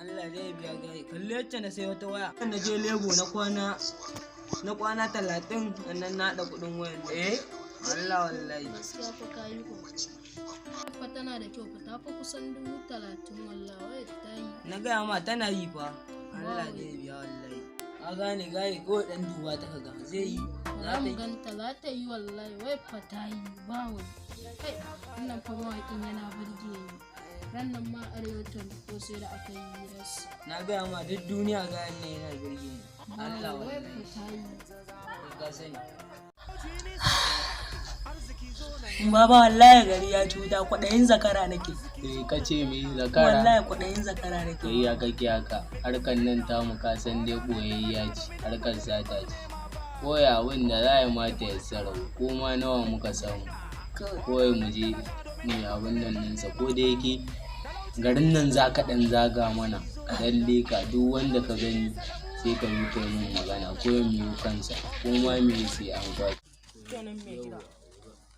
Allah zai biya gaye. Kalli yacce na sai wata waya. Na je Lego na kwana 30, sannan na haɗa kuɗin wayan. Eh. Allah wallahi. Gaskiya fa kayi ko fa, tana da kyau fa, ta fa kusan 30,000 wallahi, wayar ta yi. Na gaya ma tana yi fa. Allah zai biya wallahi. Ka gane gaye, ko dan duba ta kaga zai yi. Za Za ta mu yi. ganta, za ta yi wallahi, wayar fa ta yi ba wai. Kai, wannan fa mawaƙin yana burge ni. Ran nan ma Arewa 24 sai da aka yi hirarsa. Na gaya ma duk duniya gayan ne yana birge ni. Allah wayar wallahi. fa ta yi. Kai ka sani. Baba, wallahi gari ya cuta, kwaɗayin zakara nake. Eh, ka ce me? Zakara? Wallahi kwaɗayin zakara nake. Kai, ya kake haka? Harkar nan tamu, ka san dai boyayya ce, harkar sata ce. Koya abin da za a yi mata ya sarau, ko ma nawa muka samu. Kawai mu je mu yi abin nan ɗinsa, ko da yake garin nan za ka ɗan zaga mana, ka ɗan leka duk wanda ka gani, sai ka yi kai mun magana ko mu yi kansa, ko ma me sai an kwace. Kenan mai gida.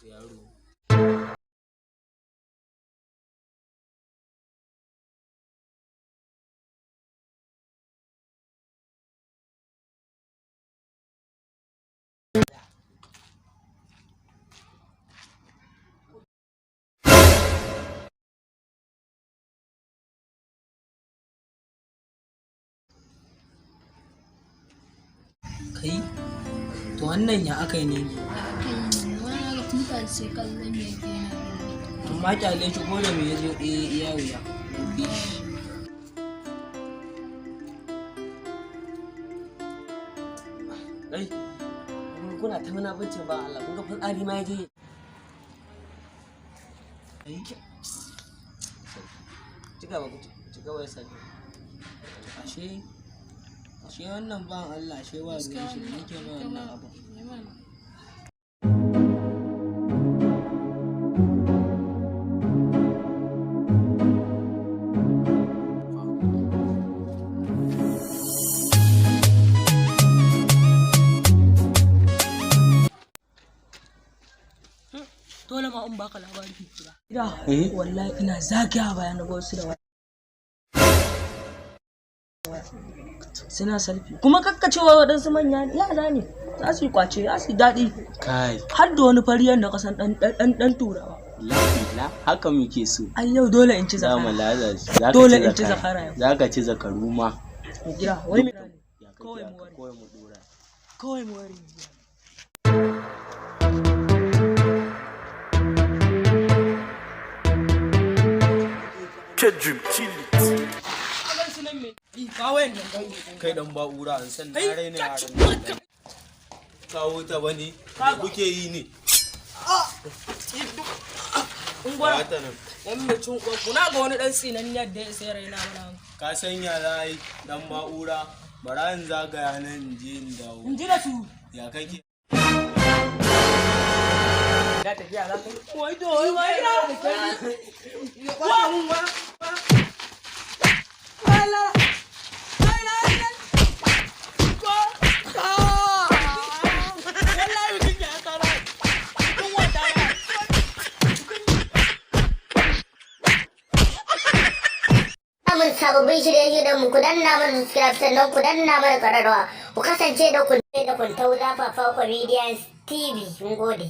Yaro. Kai, to wannan ya aka yi ne? Da aka yi ne wani ga tun da sai kallon yake yana gani. Amma kyale shi, ko da me ya zo ɗaya iya wuya. Bi shi. Kai, kuna ta munafincin ba Allah, kun ga fitsari ma yaje. Kai. Ci gaba, ku ci gaba ya sani. Ashe wannan ban Allah, ashe ba ruwan shi da nake mai wannan abu. Yi mana. Dole ma in baka labari. Gida, wallahi ina zagaya bayan na ga wasu da waya. Suna selfie. Kuma kakkacewa waɗansu manya ne, yara ne. Za su yi kwace, za su yi daɗi. Kai. Har da wani fari da kasan ɗan turawa. La, haka muke so. Ai yau dole in ci Za mu zakara. laza shi. Za ka Dole in ci zakara yau. Za ka ci zakaru ma. Mai gida, wai mai Ya kake Kawai mu haka? ware. Kawai mu dora. Kawai mu ware mai gida. Kedrim kill it. Kai dan ba'ura, an san na raina yaran nan. Kawo ta bane, me kuke yi ne? Ungwara. Ba ta nan. Yan mai cin uwar kuna ga wani ɗan tsinan yadda ya sayar yana mana. Ka san ya za a yi dan ba'ura, bara in zagaya nan in je in dawo. In ji da su. Ya kake? Da tafiya za ka yi. Wai to wai wai. Wa mun wa. Wala. Wala. Wallahi mutum ya kara. Kun wata ya. Samun sababbin shirye-shiryen mu, ku danna mana subscribe, sannan ku danna mana ƙararrawa. Ku kasance da ku da Kuntau Zafafa Comedians TV. Mun gode.